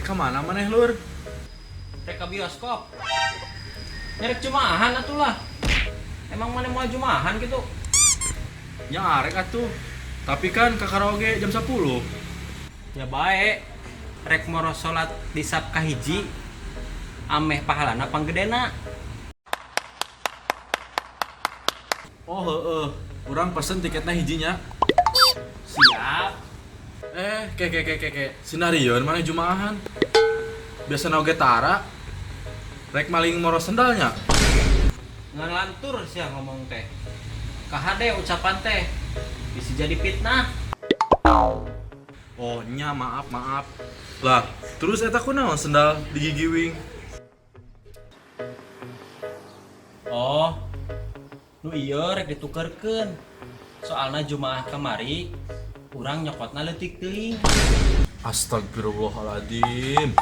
Rek ka mana maneh, Lur? Rek ka bioskop. Nya rek jumaahan atuh lah. Emang maneh moal jumaahan kitu? Nya arek atuh. Tapi kan kakara oge jam 10. Nya bae, rek moro salat di saf kahiji ameh pahalana panggedena. Oh heueuh, urang pesen tiketna hiji nya. Siap. Eh, ke ke ke ke ke, sinarieun maneh jumaahan. Biasana oge tara. Rek maling moro sendal nya. Ngalantur sia ngomong teh. Kahade ucapan teh, bisi jadi fitnah. Oh nya maaf maaf. Lah, terus eta kunaon sendal digigiwing? Oh, nu ieu rek ditukerkeun. Soalna Jumaah kamari urang nyokotna leutik teuing. Astagfirullahaladzim.